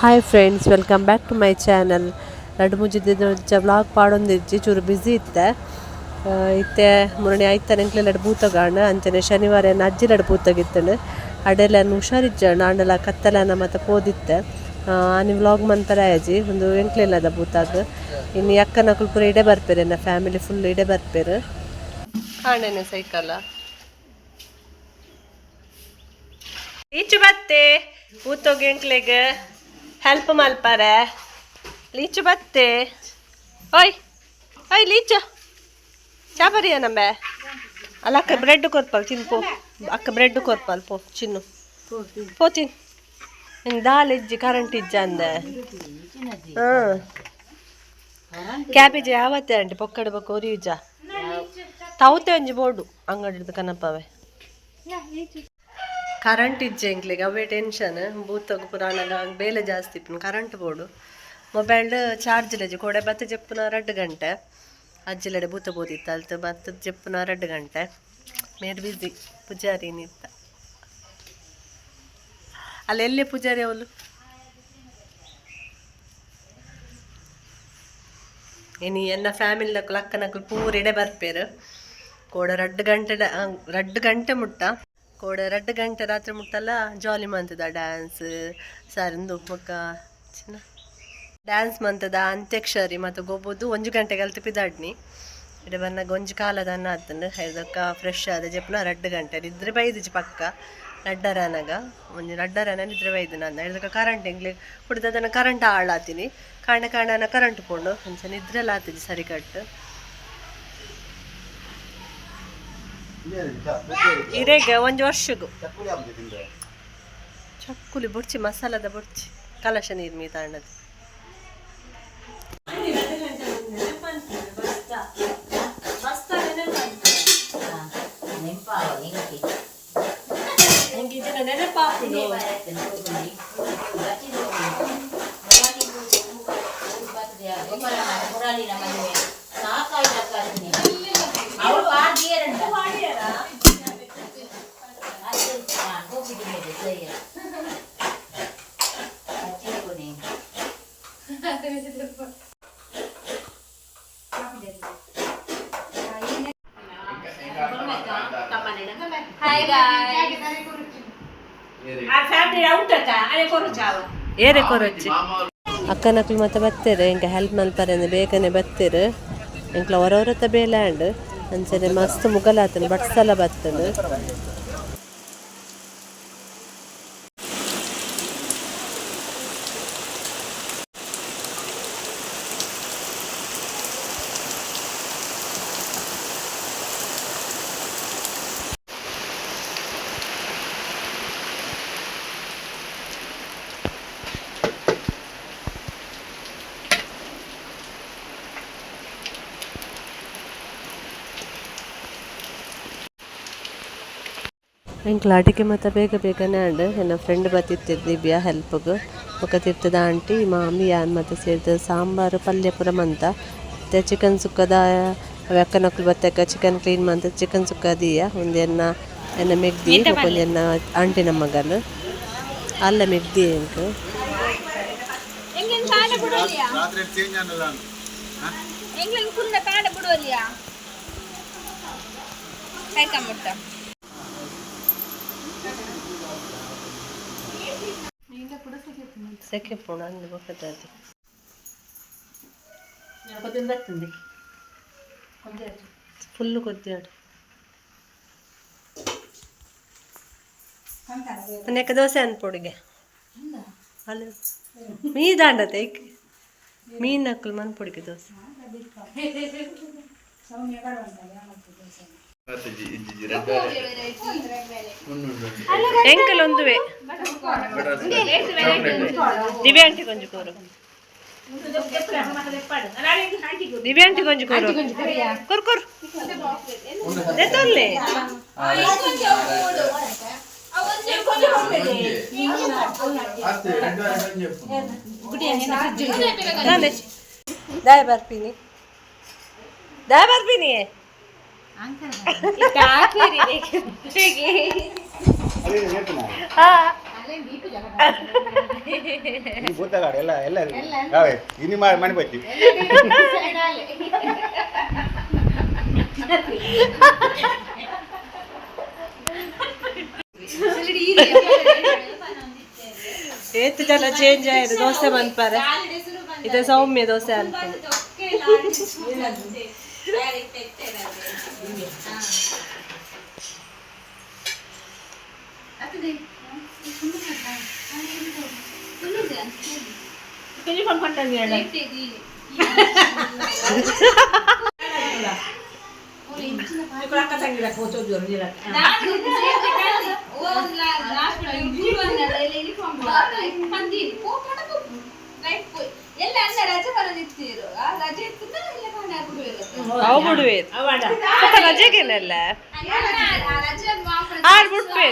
Hi friends, welcome back to my channel. ರಡ್ಡ್ ಮೂಜಿ ದಿನ ವ್ಲಾಗ್ ಪಾಡೊಂದಿಜ್ಜಿ, ಚೂರು ಬ್ಯುಸಿ ಇತ್ತೆ. ಇತ್ತೆ ಮುರಣಿ ಐತನ ಎಂಕ್ಲೆಲ್ಲಡ್ ಬೂತಗಾಣ ಅಂಚನೆ ಶನಿವಾರ ಎನ್ನ ಅಜ್ಜಿಲಡ್ ಬೂತಗಿತ್ತಂಡು. ಅಡೆಲ ಹುಷಾರಿಜ್ಜಾಂಡ್ ಆಂಡಲ ಕತ್ತಲನ ಮಾತ ಪೋದಿತ್ತೆ. ಆನಿ ವ್ಲಾಗ್ ಮನ್ಪರೆ ಆಯಜಿ. ಒಂದು ಎಂಕ್ಲೆಲ್ಲದ ಬೂತಾಗ್ ಇನ್ನು ಅಕ್ಕನಕುಲು ಪೂರ ಇಡೆ ಬರ್ಪೆರ್, ಎನ್ನ ಫ್ಯಾಮಿಲಿ ಫುಲ್ ಇಡೆ ಬರ್ಪೆರ್. ಕಾಣೆನೆ ಸೈಕಲ ಲೀಚು ಬತ್ತೆ ಬೂತೋಗ್ ಎಂಕ್ಲೆಗ್ ಹೆಲ್ಪ್ ಮಲ್ಪರೆ. ಲೀಚು ಬತ್ತೆ. ಓಯ್ ಓಯ್ ಲೀಚು, ಚಾ ಬರಿಯ ನಂಬೆ ಅಲ್ಲ. ಅಕ್ಕ ಬ್ರೆಡ್ ಕೊರ್ಪಲ್, ತಿನ್ಪೋ. ಅಕ್ಕ ಬ್ರೆಡ್ ಕೊರ್ಪಲ್, ಪೋ ಚಿನ್ನು, ಪೋ ತಿನ್. ನಿಂಗೆ ದಾಲ್ ಇಜ್ಜಿ, ಕರೆಂಟ್ ಇಜ್ಜ ಅಂದೆ. ಹಾಂ, ಕ್ಯಾಬೇಜ್ ಯಾವತ್ತೆ ಆಂಟಿ? ಪೊಕ್ಕಡೆ ಬೊಕ್ಕ ಒರಿಯುಜ. ತೌತೆ ಒಂಜಿ ಬೋರ್ಡು ಅಂಗಡಿಡ್ದು ಕನಪವೆ. ಕರೆಂಟ್ ಇಜ್ಜೆ ಎಂಕ್ಲೆಗ್, ಅವೇ ಟೆನ್ಷನ್. ಬೂತಗ್ ಪುರಾಣಗ ಬೇಲೆ ಜಾಸ್ತಿ ಇಪ್ಪುನು. ಕರೆಂಟ್ ಬೋಡು, ಮೊಬೈಲ್ ಚಾರ್ಜ್ ಇಲ್ಲಜಿ. ಕೋಡೆ ಬತ್ತ ಜೆಪ್ಪುನ 2 ಗಂಟೆ. ಅಜ್ಜಿಲಡೆ ಬೂತ ಬೋದಿತ್ತು, ಅಲ್ತ ಬತ್ತ ಜೆಪ್ಪುನ 2 ಗಂಟೆ. ಮೇರ್ ಬಿಸಿ ಪೂಜಾರಿ ನಿತ್ತ. ಅಲ್ಲಿ ಎಲ್ಲೇ ಪೂಜಾರಿ ಅವಳು. ಇನಿ ಎನ್ನ ಫ್ಯಾಮಿಲಿ ನಕುಲು ಅಕ್ಕನಕುಲು ಪೂರ ಇಡೆ ಬರ್ಪೇರು. ಕೋಡೆ 2 ಗಂಟೆ, 2 ಗಂಟೆ ಮುಟ್ಟ, ಕೋಡೆ 2 ಗಂಟೆ ರಾತ್ರಿ ಮುಟ್ಟಲ್ಲ ಜಾಲಿ ಮಂತದ. ಡ್ಯಾನ್ಸ್ ಸರಿಂದು ಬೊಕ್ಕ ಚಿನ್ನ ಡ್ಯಾನ್ಸ್ ಮಂತದ, ಅಂತ್ಯಕ್ಷರಿ ಮತ್ತು ಗೊಬ್ಬುದು. 1 ಗಂಟೆಗೆ ಅಲ್ಲಿ ಪಿದಾಡ್ನಿ. ಇಡೆ ಬನ್ನಾಗ ಒಂಜಿ ಕಾಲದ ಅನ್ನ ಆತಂಡು. ಐದಕ್ಕ ಫ್ರೆಶ್ ಆದ ಜೆಪ್ಪುನ 2 ಗಂಟೆ. ನಿದ್ರೆ ಬೈದಿಜಿ ಪಕ್ಕ. ರಡ್ಡರ ಆನಾಗ, ಒಂಜಿ ರಡ್ಡರ ಆನ ನಿದ್ರೆ ಬೈದು ನಾನು. ಐದಕ್ಕ ಕರೆಂಟ್ ಎಂಗ್ಲೆ ಕುಡ್ದದನ್ನ ಕರೆಂಟ್ ಹಾಳಾತೀನಿ. ಕಾಂಡೆ ಕಾಂಡನ ಕರೆಂಟ್ ಪೋಂಡು. ಅಂಚ ನಿದ್ರೆಲ್ಲ ಆತಿಜಿ ಸರಿ ಕಟ್ಟು. ಇರೆಗ್ ಒಂಜಿ ವರ್ಷಗು ಚಕ್ಕುಲಿ ಬೊಡ್ಚಿ, ಮಸಾಲದ ಬೊಡ್ಚಿ, ಕಲಶ ನೀರು ಮೀತಾಂಡದು. ನೆನಪಾಪುಂಡು. Hi guys. ಏರೆ ಕೊರೊಚ್ಚಿ. ಅಕ್ಕನಕ್ಲು ಮತ್ತೆ ಬತ್ತೆರ್, ಎಂಕ ಹೆಲ್ಪ್ ಮಲ್ಪರೆ ಬೇಗನೆ ಬತ್ತೆರ್. ಎಂಕ್ಲ ಹೊರವರತ್ತ ಬೇಲೆ ಆಂಡ್. ಅಂಚನೆ ಮಸ್ತ್ ಮುಗಲಾತನ ಬಟ್ಸಲ ಬತ್ತಂಡು. ಎಂಕ್ಲ ಅಡಿಗೆ ಮಾತ ಬೇಗ ಬೇಗನೆ ಆಂಡ್. ಎನ್ನ ಫ್ರೆಂಡ್ ಬತ್ತಿತ್ತೆರ್ ದಿವ್ಯಾ ಹೆಲ್ಪ್ಗ್. ಬೊಕ ತಿರ್ತದ ಆಂಟಿ, ಮಾಮಿ, ಯಾನ್ ಮಾತ ಸೇರ್ದ್ ಸಾಂಬಾರ್ ಪಲ್ಯ ಪೂರ ಮಂತ. ಇತ್ತೆ ಚಿಕನ್ ಸುಕ್ಕದ ಅಕ್ಕನಕುಲು ಬತ್ತಕ ಚಿಕನ್ ಕ್ಲೀನ್ ಮಂತ್ ಚಿಕನ್ ಸುಕ್ಕ ದೀಯ. ಉಂದು ಎನ್ನ ಎನ್ನ ಮೆಗ್ದಿ, ಬೊಕ ಒಂಜಿ ಎನ್ನ ಆಂಟಿನ ಮಗಲ್ ಅಲ್ಲ ಮೆಗ್ದಿ ಎಂಕ್. ಎಂಗ್ಲೆನ್ ಕಾಡ ಬಿಡೋಲಿಯಾ? ರಾತ್ರಿ ಚೇಂಜ್ ಅನ್ನಲ್ಲ. ಎಂಗ್ಲೆನ್ ಕುಂದ ಕಾಡ ಬಿಡೋಲಿಯಾ? ಕೈಕಂಬಿಟ್ಟ. ಸೆಕೆ ಪೋಣ ಅಂದು ಬೊಕದಾತಿ. ಫುಲ್ ಕೊದ್ಯಾಡು. ನೆಕ್ಕ ದೋಸೆ ಅನ್ಪೊಡಿಗೆ ಅಲ್ಲ ಮೀದಾಂಡತೆ. ಇಕ್ ಮೀನ್ ನಕ್ಕಲು ಮನ್ಪೊಡಿಗೆ ದೋಸೆ. ಎಂಕಲ್ ಒಂದುವೆ ದಿವ್ಯಾಂಟಿ ಕೊಂಜು ಕೋರು, ದಿವ್ಯಾಂಟಿ ಕೊಂಜು ಕೋರು. ಕೊರು ಕೊರು ದೆತ್ತೊಲ್ಲೆ. ದಾಯ ಬರ್ಪಿನಿ, ದಾಯ ಬರ್ಪಿನಿ. ಈ ಭೂತಗಾಡ ಎಲ್ಲ ಎಲ್ಲ ಯಾವೆ ಇನಿ ಮಣಿ ಬತ್ತಿ ಏತ್ ಜನ ಚೇಂಜ್ ಆಯ್ತು ದೋಸೆ ಮನ್ಪಾರೆ ಇದು ಸೌಮ್ಯ ದೋಸೆ ಅಂತ. ಅವು ಬಿಡುವೆ ರಜೆಗೇನಲ್ಲ ಆರ್ ಬಿಡ್ಪೆ.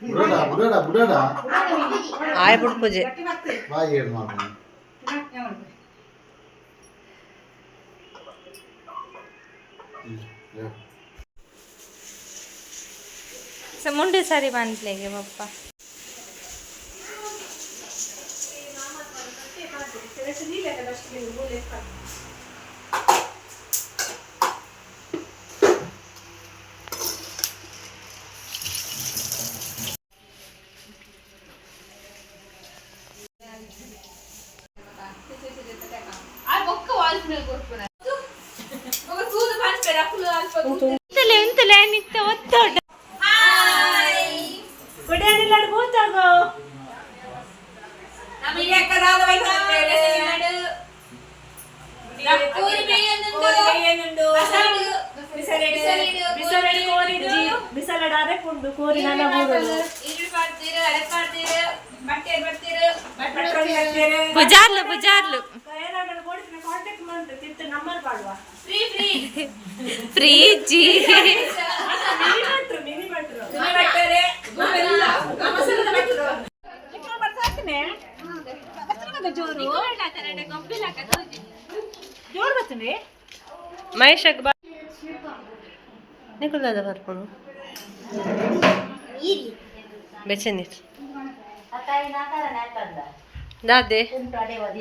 ಬುಡಡ ಬುಡಡ ಬುಡಡ. ಆಯ್ ಬಿಡ್ಪುಜೆ. ಬಾಯಿ ಏನು ಮಾಡ್ಕೊಂಡು. ಮುಂಡೆ ಸಾರಿ ಬಾಂಧ್ಲೆಗೆ ಪಪ್ಪ. ಎಂತಲೇ ನಿತ್ತ ಒತ್ತೋಟ. ಬುಜಾರ್ಲು ಬುಜಾರ್ಲು ಫ್ರೀಜಿ. ಮಹೇಶಕ್ ಬಾ ನಿಕುಲ್ದಾದ ಬರ್ಪುನು ಬೆಚ್ಚ ನೀರು ದಾದೆ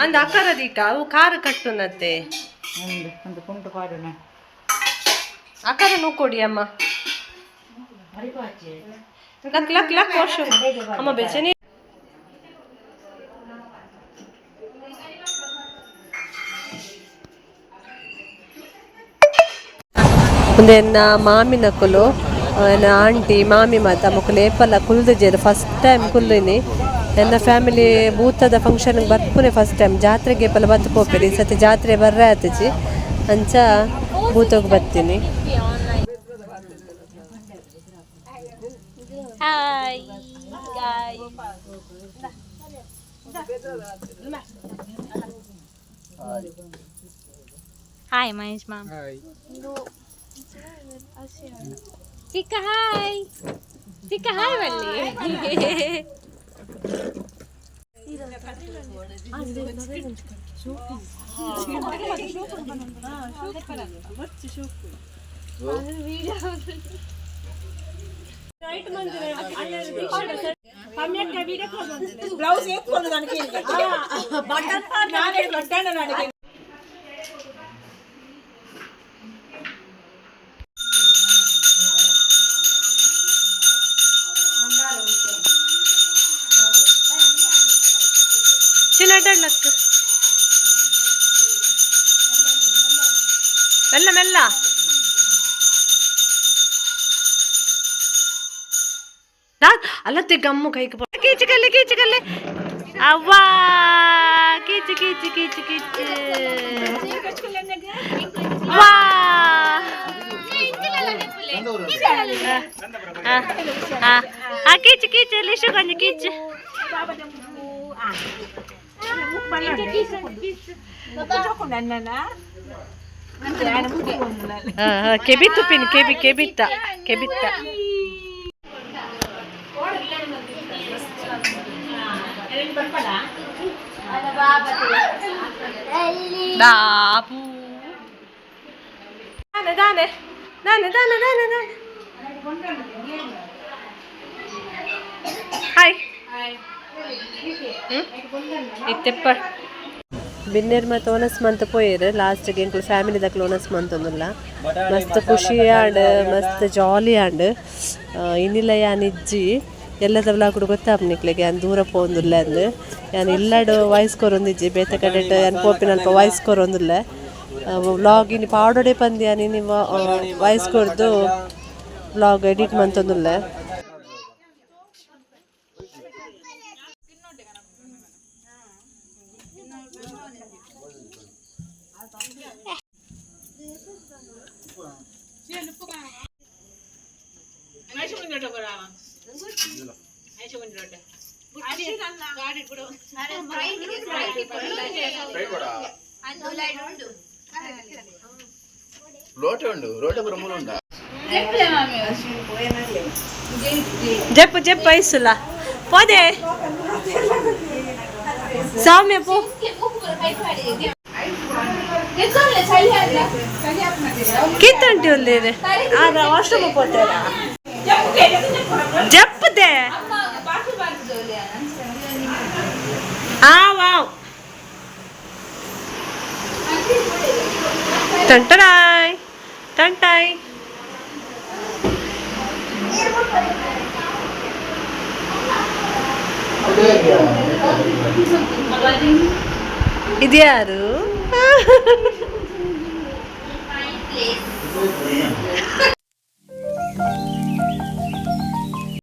ಅಂದ ಅಕ್ಕರ ದೀಕ ಅವು ಕಾರು ಕಟ್ಟುನತ್ತೆ. ಅಕ್ಕರ ಕೊಡಿ ಅಮ್ಮ. ಲಕ್ ಲಕ್ ಲಕ್ ವರ್ಷ ಅಮ್ಮ ಬೆಚ್ಚ ನೀರು. ಉಂದೆನ್ನ ಮಾಮಿನಕುಲು ಎನ್ನ ಆಂಟಿ ಮಾಮಿ ಮಾತ ಮೊಕುಲು ಏಪಲ ಕುಲ್ದುಜೆರ್ ಫಸ್ಟ್ ಟೈಮ್ ಕುಲ್ಲುನಿ. ಎನ್ನ ಫ್ಯಾಮಿಲಿ ಭೂತದ ಫಂಕ್ಷನ್ ಬರ್ಪುನೆ ಫಸ್ಟ್ ಟೈಮ್. ಜಾತ್ರೆಗೆ ಏಪಲ ಬತ್ತು ಪೋಪೆರ್. ಈ ಸತಿ ಜಾತ್ರೆ ಬರ್ರೆ ಆತುಜಿ, ಅಂಚ ಭೂತಗ್ ಬತ್ತೀನಿ. Hi guys. Hi Mahesh ma'am. ಚಿಕ್ಕ ಹಾಯ್, ಚಿಕ್ಕ ಹಾಯ್ ಬಲ್ಲಿ. ಚಿನ್ನಡ್ಲಕ್ ಮೆಲ್ಲ ಮೆಲ್ಲ. ಅಲ್ಲತ್ತೆ ಗಮ್ಮು ಕೈಗೆ ಕೀಚುಕಲ್ಲೆ ಕೀಚುಕಲ್ಲೆ ಅವ್ವಾ ಕೀಚು ಕೀಚು ಕೀಚು ಕೀಚು ವಾ. ಆ ಕೀಚು ಕೀಚು ಲಿಶು ಕೊಂಚ ಕೀಚು. ಹಾ ಹಾ ಕೆಬಿತ್ತು ಪಿನ್ ಕೆಬಿ ಕೆಬಿತ್ತ ಕೆಬಿತ್ತ. ಬಾಬು ದಾನೆ ದಾನೆ ದಾನೆ ದಾನೆ ದಾನೆ ದಾನೆ. ಹಾಯ್. ಇತ್ತೆಪ್ಪ ಬಿನ್ನೆರ್ ಮತ್ತು ಓನಸ್ ಮಂತ್ ಪೋಯೆರ್ ಲಾಸ್ಟ್ಗೆ ಎಂಕುಲು ಫ್ಯಾಮಿಲಿ ದಕ್ಲು ಓನಸ್ ಮಂತೊಂದುಲ್ಲ. ಮಸ್ತ್ ಖುಷಿ ಆಂಡ್, ಮಸ್ತ್ ಜಾಲಿ ಆಂಡ್. ಇನ್ನಿಲ್ಲ ಯಾನ್ ಇಜ್ಜಿ ಎಲ್ಲದ ವ್ಲಾಗ್ ಗೊತ್ತಾಪ್ ನಿಕ್ಲೆಗೆ. ಯಾನ್ ದೂರ ಪೋವೊಂದುಲ್ಲೆ ಅಂದ್. ಯಾನ್ ಇಲ್ಲಡ್ ವಾಯ್ಸ್ ಕೊರೊಂದಿಜ್ಜಿ, ಬೇತೆ ಕಡೆಟ್ ಯಾನ್ ಪೋಪಿನಲ್ಪ ವಾಯ್ಸ್ ಕೊರೊಂದುಲ್ಲೆ. ವ್ಲಾಗ್ ಇನಿ ಪಾಡೊಡೆ ಪಂದ್ ಯಾನ್ ಇನಿ ವಾಯ್ಸ್ ಕೊರ್ದು ವ್ಲಾಗ್ ಎಡಿಟ್ ಮಂತೊಂದುಲ್ಲೆ. ಲೋಟೆ ಉಂಡು, ಲೋಟೆ ಪೂರ ಮೂಲ ಉಂಡಾ? ಜಪ್ಪು ಜಪ್ಪು ಐಸುಲ ಪೋದೆ ಸೌಮ್ಯ ಪೋ. ಕಿತ್ತಂಟಿ ಉಲ್ಲೇರೆ ಆರ ವಾಶ್ರೂಮ್ ಪೋತೇರ ಜಪ್ಪುದೆ. ಆ ವಾವ್ ಟಂಟರಾಯ್ ಟಂಟಾಯ್. ಇದ್ಯಾರು?